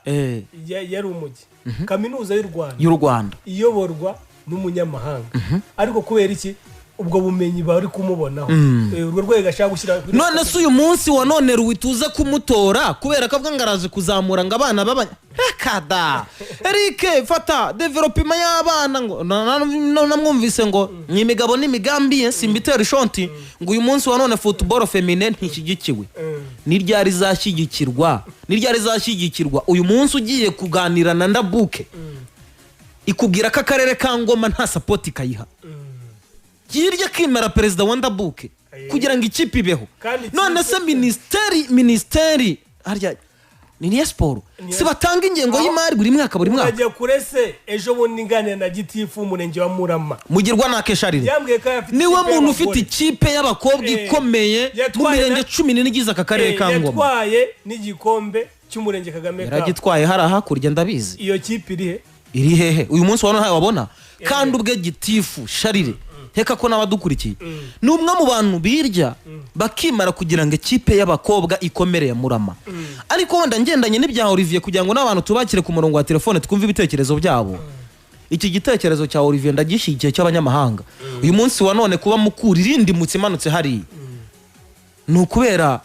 yari umujyi, Kaminuza y'u Rwanda y'u Rwanda iyoborwa n'umunyamahanga, ariko kubera iki ubwo bumenyi bari kumubonaho? Urwo rwego ashaka gushyira None se uyu munsi wa none Ruwi tuze kumutora kubera ko avuga ngo araje kuzamura ngo abana b'abanya? Reka da, Eric, fata développement y'abana ngo namwumvise ngo ni imigabo n'imigambi ye, simbitera ishonti, ngo uyu munsi wa none football féminin ntishyigikiwe. Ni ryari izashyigikirwa? Ni ryari izashyigikirwa? Uyu munsi ugiye kuganira na Ndabuke, ikubwira ko akarere ka Ngoma nta support kayiha. Hirya kimera perezida wa Ndabuke kugira ngo ikipe ibeho. Kandi ikipe- None se minisiteri harya ni niya siporo, si batanga ingengo y'imari buri mwaka, buri mwaka? Ukajya kure se, ejo bundi nganira na gitifu w'umurenge wa Murama, Mugirwa Nakesharire, yambwiye ko afite niwe ikipe muntu ufite y'abagore. ikipe y'abakobwa ikomeye mu yatwaye mirenge 14 igize aka karere ka Ngoma. Yatwaye n'igikombe cy'umurenge Kagame Cup. Yaragitwaye hariya hakurya, ndabizi. Iyo kipe iri he? Iri hehe uyu munsi wa none? Ntayo wabona. Kandi ubwe gitifu Sharire, reka ko n'abadukurikiye, ni umwe mu bantu birya bakimara kugira ngo ikipe y'abakobwa ikomere ya Murama. Ariko wenda ngendanye n'ibya Olivier, kugira ngo n'abantu tubakire ku murongo wa telefone twumve ibitekerezo byabo, iki gitekerezo cya Olivier ndagishyigikiye cy'abanyamahanga. Uyu munsi wa none kuba Mukura irindimutse imanutse hariya ni ukubera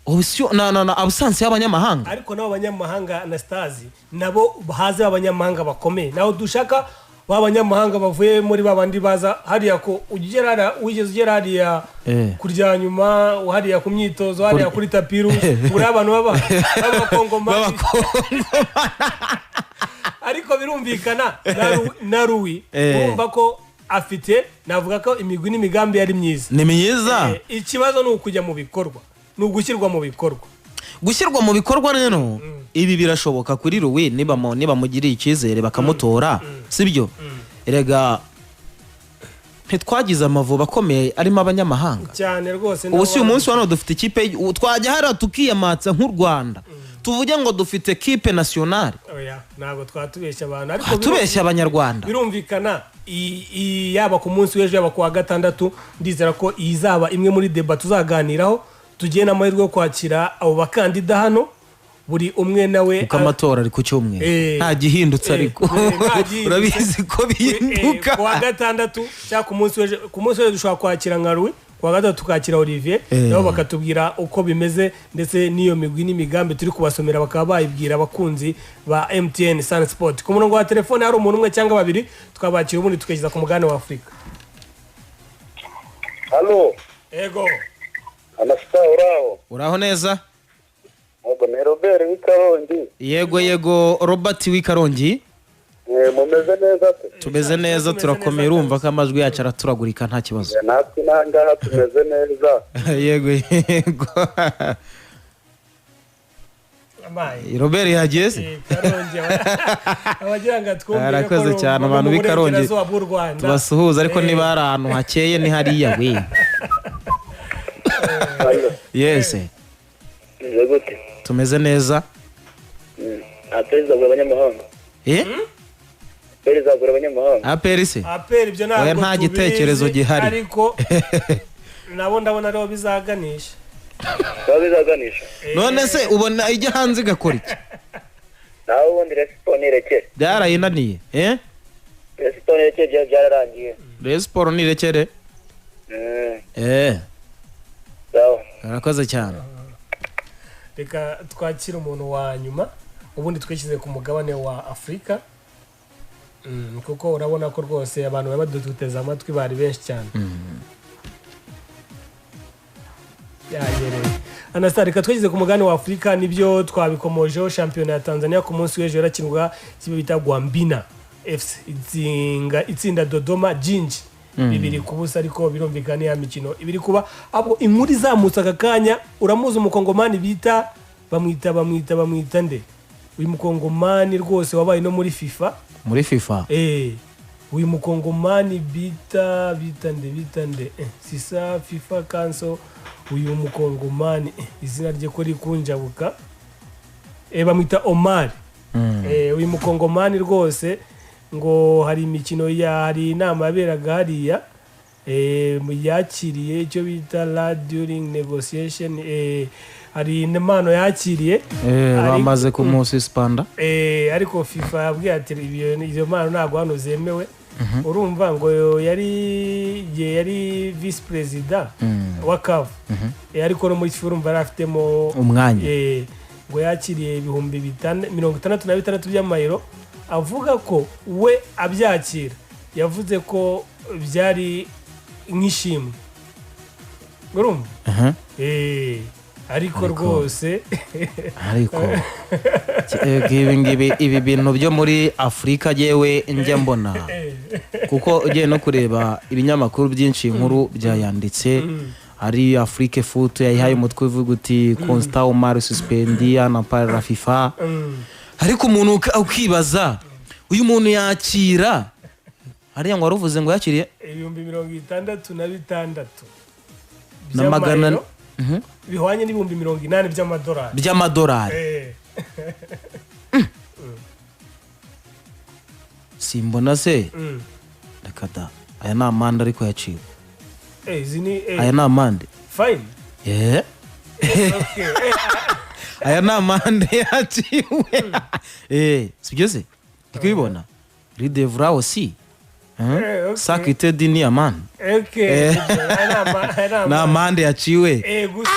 option na absence y'abanyamahanga. Ariko nabo banyamahanga, Anastasi, nabo haze abanyamahanga bakomeye. Naho dushaka ba banyamahanga bavuye muri ba bandi baza hariya, ko ugera hariya, wigeze ugera hariya kurya nyuma hariya ku myitozo hariya kuri tapis rouge, uri abantu b'Abakongomani. Ariko birumvikana na Ruwi urumva ko afite, navuga ko imigwi n'imigambi yari myiza. Ni myiza. Ikibazo ni ukujya mu bikorwa, ni ugushyirwa mu bikorwa. Gushyirwa mu bikorwa rero, ibi birashoboka kuri Ruwi niba mugiriye icyizere bakamutora, sibyo? Erega ntitwagize Amavubi akomeye arimo abanyamahanga? Cyane rwose. Ubu si uyu munsi wa none dufite ikipe ubu twajya hariya tukiyamatsa nk'u Rwanda, tuvuge ngo dufite kipe nationale? Oya, ntabwo twatubeshya abantu, ariko Tubeshya Abanyarwanda. Birumvikana, yaba ku munsi w'ejo, yaba ku wa gatandatu, ndizera ko iyi izaba imwe muri débat tuzaganiraho. Tugiye n'amahirwe yo kwakira abo bakandida hano, buri umwe nawe Kuko amatora ari ku cyumweru, nta gihindutse, ariko nta gihindutse. urabizi ko bihinduka. Ku wa gatandatu cyangwa ku munsi w'ejo, ku munsi w'ejo dushobora kwakira nka Ruwi, ku wa gatatu tukakira Olivier, nabo bakatubwira uko bimeze, ndetse n'iyo migwi n'imigambi turi kubasomera bakaba bayibwira abakunzi ba MTN Sun Sport. Ku murongo wa telefone hari umuntu umwe cyangwa babiri, tukabakira, ubundi tukageza ku mugabane wa Afurika. Halo. Ego. Anasita, uraho? Uraho neza. Ntabwo, ni Robert w'Ikarongi. Yego, Robert w'Ikarongi. Mumeze neza se? Tumeze neza, turakomeye. Urumva ko amajwi yacu araturagurika, nta kibazo. Natwe n'ahangaha tumeze neza. Yego. Amaye. Robert yagiye se? Karongi, abagira ngo atwumvire ko Arakoze cyane, bo abantu mu b'i Karongi. burengerazuba bw'u Rwanda. Tubasuhuza, ariko niba hari ahantu hakeye ni hariya we. Yes. Meze gute? Tumeze neza. APR izagura abanyamahanga? Eh? APR izagura abanyamahanga? APR se? APR ibyo ntabwo Oya, nta tubizi, gitekerezo gihari. Ariko nabo ndabona ariho bizaganisha. Baba bizaganisha. None se ubona ijya hanze igakora iki? Nawe ubundi Rayon Sport nirekere. Byarayinaniye, eh. Rayon Sport nirekere, byararangiye. Rayon Sport nirekere. Eh. Sawa. Arakoze cyane. Reka twakire umuntu wa nyuma, ubundi twishyize ku mugabane wa Afurika, kuko urabona ko rwose abantu baba baduteze amatwi bari benshi cyane. Yagereye Anasita. Reka twigeze ku mugabane wa Afurika, nibyo twabikomojeho. Shampiyona ya Tanzania ku munsi w'ejo yarakinwa, ikipe bita Gwambina FC itsinda Dodoma Jinji 2-0, ariko birumvikana ya mikino ibiri kuba ahubwo inkuru izamutse aka kanya. Uramuzi umukongomani bita, bamwita nde uyu mukongomani rwose wabaye no muri FIFA? Muri FIFA? Uyu mukongomani bita nde, sisa FIFA Council. Uyu mukongomani, izina rye ko rikunjabuka, bamwita Omar. Uyu mukongomani rwose ngo hari imikino ya, hari inama yaberaga hariya, yakiriye icyo bita la during negotiation, hari impano yakiriye. Bamaze kumususpenda. Ariko FIFA yabwiye ati izo mpano ntabwo hano zemewe. Urumva ngo yari igihe yari visi perezida wa CAF, ariko no muri FIFA urumva yari afitemo umwanya. Ngo yakiriye 66,000 by'amayero, avuga ko we abyakira yavuze ko byari nk'ishimwe, urumva? Aha. Ariko rwose Ariko ibi ngibi, ibi bintu byo muri Afurika, yewe njya mbona, kuko ugiye no kureba ibinyamakuru byinshi inkuru byayanditse, ari Afrique Foot yayihaye umutwe uvuga uti "Constant Omar suspendu na par la FIFA". Ariko umuntu ukibaza uyu muntu yakira hariya ngo waruvuze ngo yakiriye 66,000 na magana by'amayero, bihwanye n'80,000 by'amadolari. By'amadolari. Simbona se? Reka da, aya ni amande ariko yaciwe. Izi ni Aya ni amande. Fine. Okay. Aya ni amande yaciwe, sibyo se? Ndi kubibona ridevura aussi. Okay. Sakite dini amande. Okay. Aya ni Ni amande yaciwe. Gusa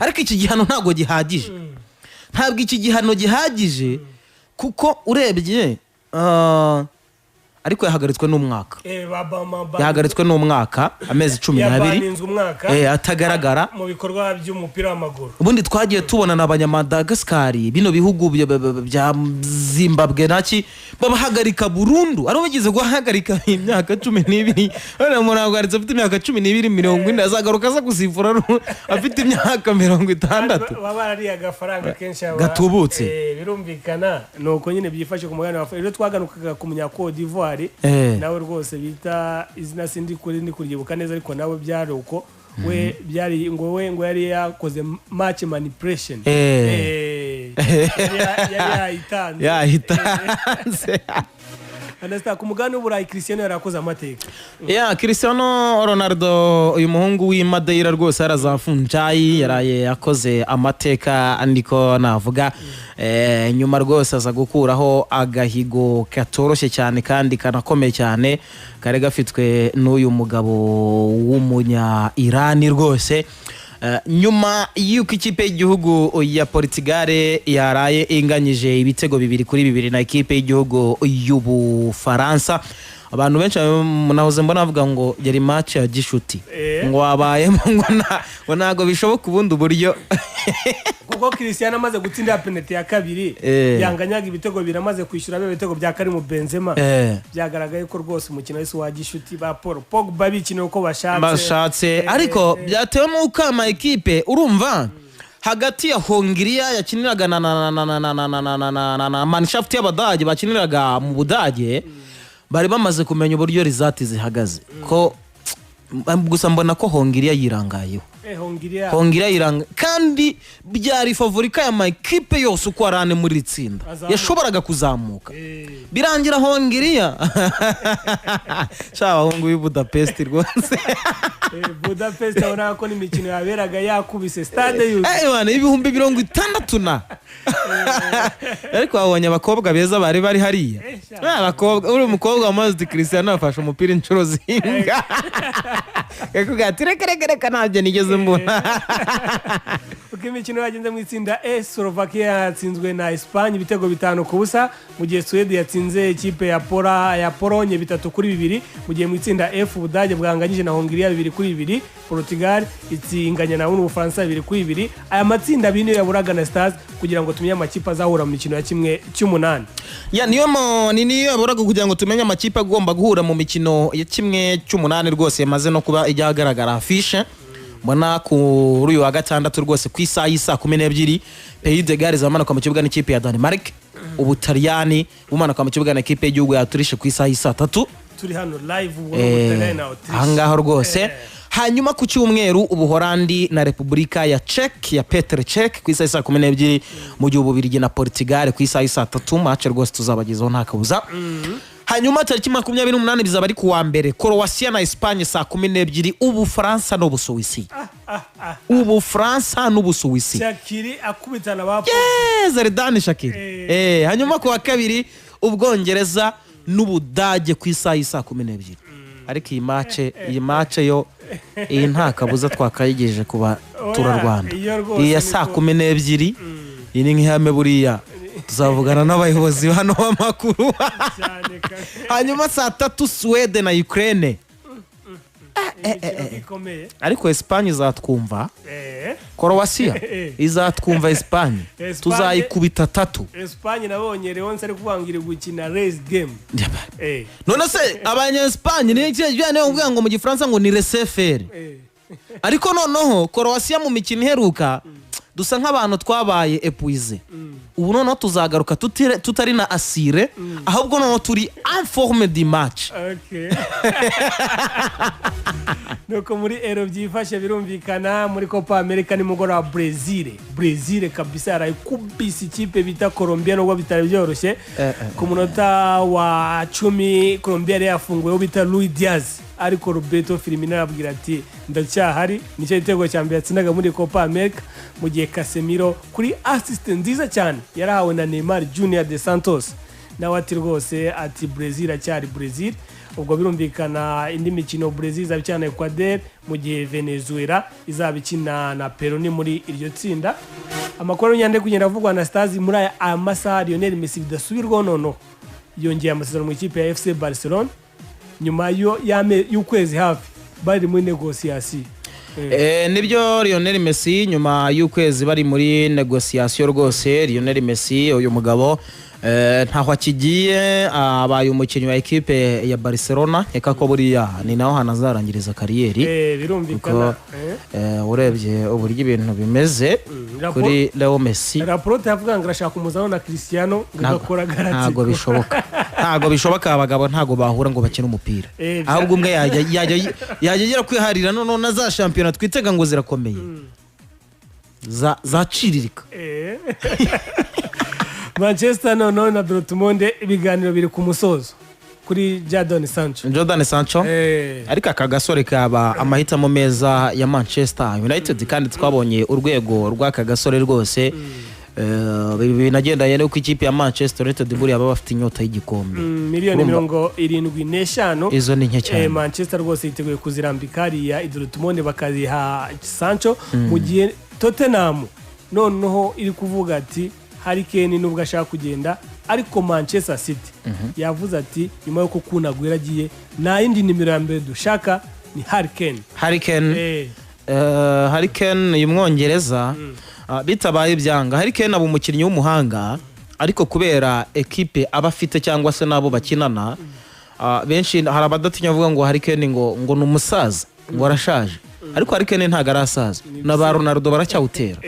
Ariko iki gihano ntabwo gihagije, ntabwo iki gihano gihagije, kuko urebye, ariko yahagaritswe n'umwaka. Yahagaritswe n'umwaka, amezi 12. Yabaninzwe umwaka. Atagaragara mu bikorwa by'umupira w'amaguru. Ubundi twagiye tubona na Abanyamadagascari, bino bihugu bya Zimbabwe naki, babahagarika burundu. Ari bagize guhagarika imyaka 12, none umuntu ahagaritse afite imyaka 12, 40, azagaruka aza gusifura afite imyaka 60. Baba barariye agafaranga kenshi Gatubutse. Birumvikana ni uko nyine byifashe ku mugabane wa Afurika. Rero twagarukaga ku munya Cote d'Ivoire, nawe rwose bita izina sindi kuri ndi kuryibuka neza, ariko nawe byari uko we byari ngo we ngo yari yakoze match manipulation. Yari yayitanze. Yahitanze. Anasita, ku mugabane w'Uburayi Cristiano yari akoze amateka. Ya, Cristiano Ronaldo, uyu muhungu w'i Madeira rwose yarazafunjayi, yaraye akoze amateka niko navuga. Nyuma rwose aza gukuraho agahigo katoroshye cyane kandi kanakomeye cyane kari gafitwe n'uyu mugabo w'umunya Irani rwose. Nyuma y'uko ikipe y'igihugu ya Portugal yaraye inganyije ibitego 2-2 na ikipe y'igihugu y'Ubufaransa. Abantu benshi nahoze mbona bavuga ngo yari match ya gishuti, ngo wabayemo, ngo ntabwo bishoboka ubundi buryo. Kuko Cristiano amaze gutsinda penalty ya kabiri, yanganyaga ibitego bibiri, amaze kwishyura bya ibitego bya Karim Benzema, byagaragaye ko rwose umukino wese wa gishuti, ba Paul Pogba bikina uko bashatse. Bashatse. Ariko byatewe n'uko ama ekipe, urumva, hagati ya Hongiriya yakiniraga na Mannschaft y'Abadage bakiniraga mu Budage, bari bamaze kumenya uburyo results zihagaze, ko gusa mbona ko Hongiriya yirangayeho. Hongiriya. Hongiriya yiranga, kandi byari favorite ya makipe yose uko ari ane muri iri tsinda. Azamuka. Yashoboraga kuzamuka, birangira Hongiriya. Sha, abahungu b'i Budapest rwose. Budapest urabona ko n'imikino yaberaga yakubise stade yuzuye. Man, 60,000 na, ariko wabonye abakobwa beza bari bari hariya. Sha. Abakobwa, uri umukobwa wamaze uti: "Cristiano afashe umupira inshuro zinga?" Yakubwira ati: "Reka, reka, reka, ntabyo nigeze mbona." Uko imikino yagenze mu itsinda E: Slovakia yatsinzwe na Espagne ibitego 5-0, mu gihe Suwede yatsinze ikipe ya Pora ya Polonye 3-2, mu gihe mu itsinda F Ubudage bwanganyije na Hongiriya 2-2, Portugal itsinganya na n'Ubufaransa 2-2. Aya matsinda abiri niyo yaburaga na Stars kugira ngo tumenye amakipe azahura mu mikino ya 1/8. Ya, niyo mo ni niyo yaburaga kugira ngo tumenye amakipe agomba guhura mu mikino ya 1/8. Rwose yamaze no kuba ijya ahagaragara affiche. Mbona kuri uyu wa gatandatu rwose, ku isaha y'isaa 12, Pays de Galles bamanuka mu kibuga n'ikipe ya Denmark, Ubutaliyani bumanuka mu kibuga n'ikipe y'igihugu ya Autriche ku isaha y'isaa 3. Turi hano live ubwo n'Ubutaliyani na Autriche. Ahangaho rwose. Hanyuma ku cyumweru, Ubuhorandi na Repubulika ya Czech ya Petr Cech ku isaha y'isaa 12, mu gihe Ububirigi na Portugal ku isaha y'isaa 3. Match rwose tuzabagezaho nta kabuza. Hanyuma tariki 28, bizaba ari ku wa mbere, Korowasiya na Espagne saa 12, Ubufaransa n'Ubusuwisi, Ubufaransa n'Ubusuwisi. Shaqiri akubitana ba Xherdan Shaqiri. Hanyuma ku wa kabiri, Ubwongereza n'Ubudage ku isaha y'isaa 12. Ariko iyi match yo, iyi nta kabuza twakayigejeje ku baturarwanda. Iyo rwose Iyi ya niko. saa 12, iyi ni nk'ihame. Buriya tuzavugana n'abayobozi hano b'amakuru. Cyane kabisa. Hanyuma saa 3, Suwede na Ukraine. Imikino ikomeye. Ariko Espagne izatwumva. Korowasiya izatwumva, Espagne tuzayikubita tatu. Espagne nabonye Leonce ari kuvuga ngo iri gukina race game. None se abanya Espagne ni iki? Niyo kuvuga ngo mu Gifaransa ngo ni laissez-faire. Ariko noneho Korowasiya mu mikino iheruka dusa nk'abantu twabaye épuisés. Ubu noneho tuzagaruka tutari na assurés, ahubwo noneho turi en forme de match. Okay. Nuko muri Euro byifashe, birumvikana. Muri Copa America nimugoroba, Brazil kabisa yarayikubise ikipe bita Colombia, nubwo bitari byoroshye. Ku munota wa 10 Colombia yari yafunguyeho bita Luis Diaz, ariko Roberto Firmino arabwira ati: "Ndacyahari." Nicyo gitego cya mbere yatsindaga muri Copa America, mu gihe Casemiro kuri assist nziza cyane yarahawe na Neymar Junior de Santos, nawe ati rwose, ati: "Brazil acyari Brazil." Ubwo birumvikana, indi mikino, Brazil izaba ikina na Ecuador, mu gihe Venezuela izaba ikina na Peru. Ni muri iryo tsinda. Amakuru y'imyanda kugenda avugwa na Stars muri aya masaha: Lionel Messi bidasubirwaho, noneho yongeye amasezerano mu ikipe ya FC Barcelona nyuma y'ukwezi hafi bari muri négociation. Nibyo, Lionel Messi nyuma y'ukwezi bari muri négociation rwose. Lionel Messi, uyu mugabo ntaho akigiye, abaye umukinnyi wa ekipe ya Barcelona. Reka ko buriya ni naho hanazarangiriza carrière. Birumvikana. Kuko urebye uburyo ibintu bimeze kuri Leo Messi. Laporta yavuga ngo arashaka umuzano na Cristiano ngo agakora Ntabwo garatsiko. bishoboka, ntabwo bishoboka. Abagabo ntabwo bahura ngo bakine umupira. Ahubwo umwe yajya agera kwiharira noneho na za shampiyona twitega ngo zirakomeye zaciriririka. Manchester noneho na Dortmund, ibiganiro biri ku musozo kuri Jadon Sancho. Jadon Sancho. Ariko aka gasore kaba amahitamo meza ya Manchester United, kandi twabonye urwego rw'aka gasore rwose. Binagendanye n'uko ikipe ya Manchester United buriya baba bafite inyota y'igikombe. Miliyoni Urumva? 75. Izo ni nke cyane. Manchester rwose yiteguye kuzirambika hariya i Dortmund bakaziha Sancho, mu gihe Tottenham noneho iri kuvuga ati Harry Kane nubwo ashaka kugenda. Ariko Manchester City yavuze ati nyuma y'uko Kun Aguero agiye, nta yindi nimero ya mbere dushaka, ni Harry Kane. Harry Kane. Harry Kane, uyu Mwongereza, bitabaye ibyanga Harry Kane aba umukinnyi w'umuhanga, ariko kubera ekipe aba afite cyangwa se n'abo bakinana, benshi hari abadatinya bavuga ngo Harry Kane ngo ni umusaza, ngo arashaje, ariko Harry Kane ntabwo arasaza, na ba Ronaldo baracyawutera.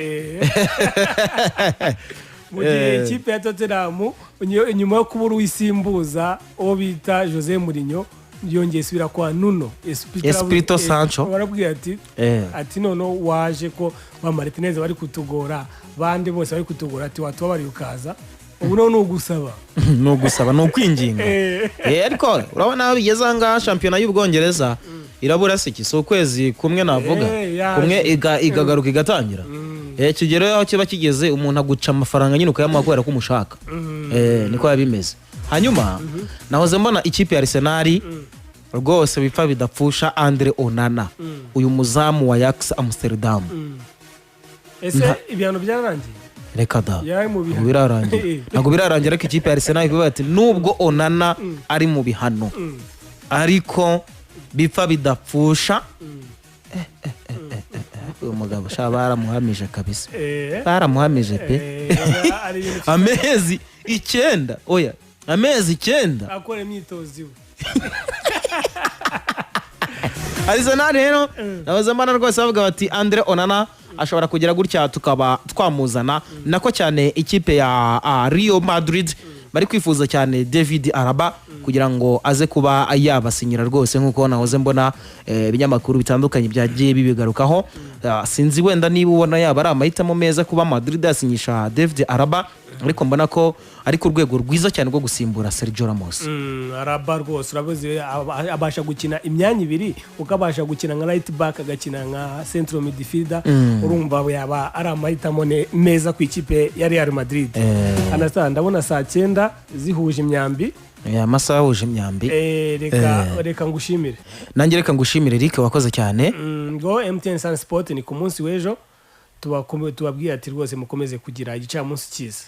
Mu gihe ikipe ya Tottenham nyuma yo kubura uwisimbuza uwo bita Jose Mourinho, yongeye isubira kwa Nuno Espirito Sancho. Barabwira ati ati noneho waje ko ba Martinez bari kutugora, bande bose bari kutugora, ati watubabariye ukaza, ubu noneho ni ugusaba. Ni ugusaba, ni ukwinginga. Ariko urabona aho bigeze aha ngaha, shampiyona y'Ubwongereza irabura si ukwezi kumwe navuga Yaje. kumwe ikagaruka igatangira. Kigero aho kiba kigeze, umuntu aguca amafaranga nyine ukayamuha kubera ko umushaka. Niko biba bimeze. Hanyuma nahoze mbona ikipe ya Arsenal rwose bipfa bidapfusha Andre Onana, uyu muzamu wa Ajax Amsterdam. Ese ibihano byararangiye? Reka da. Yari mu Ntabwo bihano. birarangira, ntabwo birarangira, ariko ikipe ya Arsenal ivuga ati nubwo Onana ari mu bihano, ariko bipfa bidapfusha. Uyu mugabo sha baramuhamije kabisa. Baramuhamije pe. Ari ibintu Amezi 9, oya, amezi 9 akora imyitozo iwe. Arsenal rero nahoze mbona rwose bavuga bati Andre Onana ashobora kugira gutya tukaba twamuzana, nako cyane ikipe ya Real Madrid bari kwifuza cyane David Alaba kugira ngo aze kuba yabasinyira rwose, nk'uko nahoze mbona ibinyamakuru bitandukanye byagiye bibigarukaho. Sinzi wenda niba ubona yaba ari amahitamo meza kuba Madrid yasinyisha David Alaba, ariko mbona ko ari ku rwego rwiza cyane rwo gusimbura Sergio Ramos. Alaba rwose urabizi, abasha gukina imyanya ibiri, uko abasha gukina nka right back, agakina nka central midfielder. Urumva yaba ari amahitamo meza ku ikipe ya Real Madrid. Anasa, ndabona saa 9 zihuje imyambi. Amasaha ahuje imyambi. Reka ngushimire. Nanjye reka ngushimire, Eric, wakoze cyane. Ngo MTN Sun Sport ni ku munsi w'ejo, tubabwira ati rwose mukomeze kugira igicamunsi cyiza.